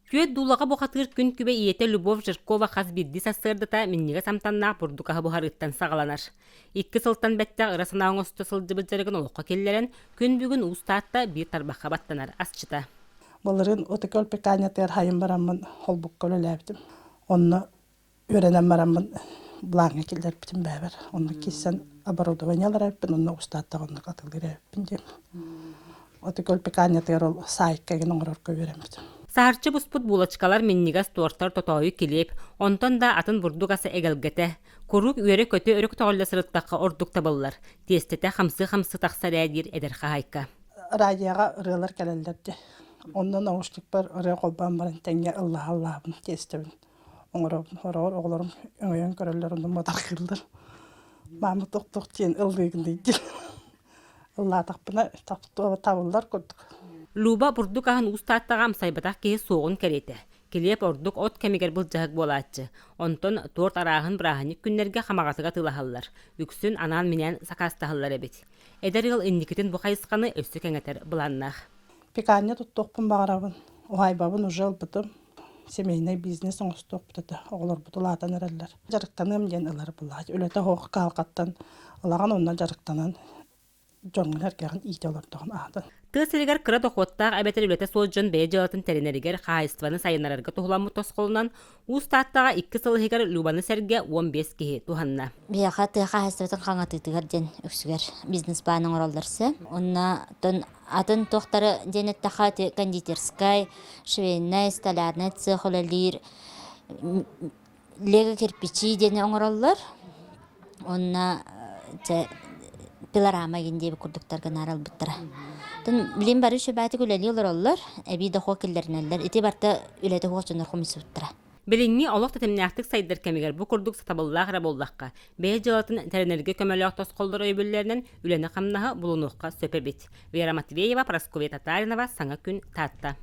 Түөрт дуулаҕа бухатыыр күн күбэй ийэтэ Любовь Жиркова хас биирдии сарсыардата минньигэс амтаннаах бурдук аһы буһарыыттан саҕаланар. Икки сылтан бэттэх ыра санаа оҥосто сылдьыбыт дьарыгын олоххо киллэрэн, күн бүгүн Уус Таатта биир тарбахха баттанар асчыта. Былырыын Отыкөл пекарнятыгар хайын бараммын холбукка үлэлээбитим. Онно үөрэнэн бараммын былааҥҥа киллэрбитим бэйэбэр. Онно киирсэн оборудование ылар эбиппин, онно устааттах оннук атыылыыр эбиппин диэн. Отыкөл пекарнятыгар ол саайка игин оҥорорго үөрэммитим. Саһарчы буспут булочкалар минньигэс туортар тотоойу килиэп, онтон да атын бурдук аса эгэлгэтэ. Куруук үөрэ-көтө өрө көтөҕүллэ сырыттахха ордук табыллар. Тиэстэтэ хамсыы-хамсыы тахсар ээ диир эдэр хаһаайка. Радиоҕа ырыалар кэлэллэр дии. Онно наушникпар ырыа холбоон баран тэҥҥэ ыллаһа-ыллаһабын тиэстэбин оҥоробун. Хороҕор оҕолорум өҥөйөн көрөллөр, онно муодаргыыллар. Маама туох-туох диэн ыллыыгын диир. Ыллаатахпына табыллар курдук. Люба бурдук аһын уус Тааттаҕа амсайбатах киһи суоҕун кэриэтэ. Килиэп ордук от кэмигэр былдьаһык буолааччы. Онтон торт арааһын бырааһынньык күннэргэ хамаҕатык атыылаһаллар. Үксүн анаан-минээн сакаастаһаллар эбит. Эдэр ыал инникитин бу хайысханы өссө кэҥэтэр былааннаах. Пекарня туттуохпун баҕарабын. Уһаайбабын уже ылбытым. Семейнай бизнес оҥостуохпут этэ. Оҕолорбут улаатан эрэллэр. Дьарыктаныам диэн ылар былаат. Үлэтэ суох кыһалҕаттан ылаҕын онно дьарыктанан дьоҥҥун эргэҕин иитэ олордоҕун аатын. Тыа сиригэр кыра дохуоттаах эбэтэр үлэтэ суох дьон бэйэ дьыалатын тэринэригэр хаһаайыстыбаны сайыннарарга туһуламмыт тосхолунан Уус Тааттаҕа икки сыл иһигэр Любаны сэргэ 15 киһи туһанна. Биһиэхэ тыа хаһаайыстыбатын хаҥатыытыгар диэн үксүгэр бизнес-план оҥороллор сэ. Онно атын туохтары диэн эттэххэ ити кондитерскай, швейнай, столярнай цех үлэлиир, лего кирпичи диэни оҥороллор. Онно дьэ пилорама игин диэбит курдуктарга наар ылбыттара. Билин бары сүбээтик үлэлии олороллор, эбии дохуот киллэринэллэр. Ити барыта үлэтэ суох дьоннор хомуйсубуттара. Билиҥҥи олох тэтимнээхтик сайдар кэмигэр бу курдук сатабыллаах эрэ буоллахха, бэйэ дьыалатын тэринэргэ көмөлөөх тосхоллор өйөбүллэринэн үлэни-хамнаһы булунуохха сөп эбит. Вера Матвеева, Прасковья Татаринова, Саҥа күн, Таатта.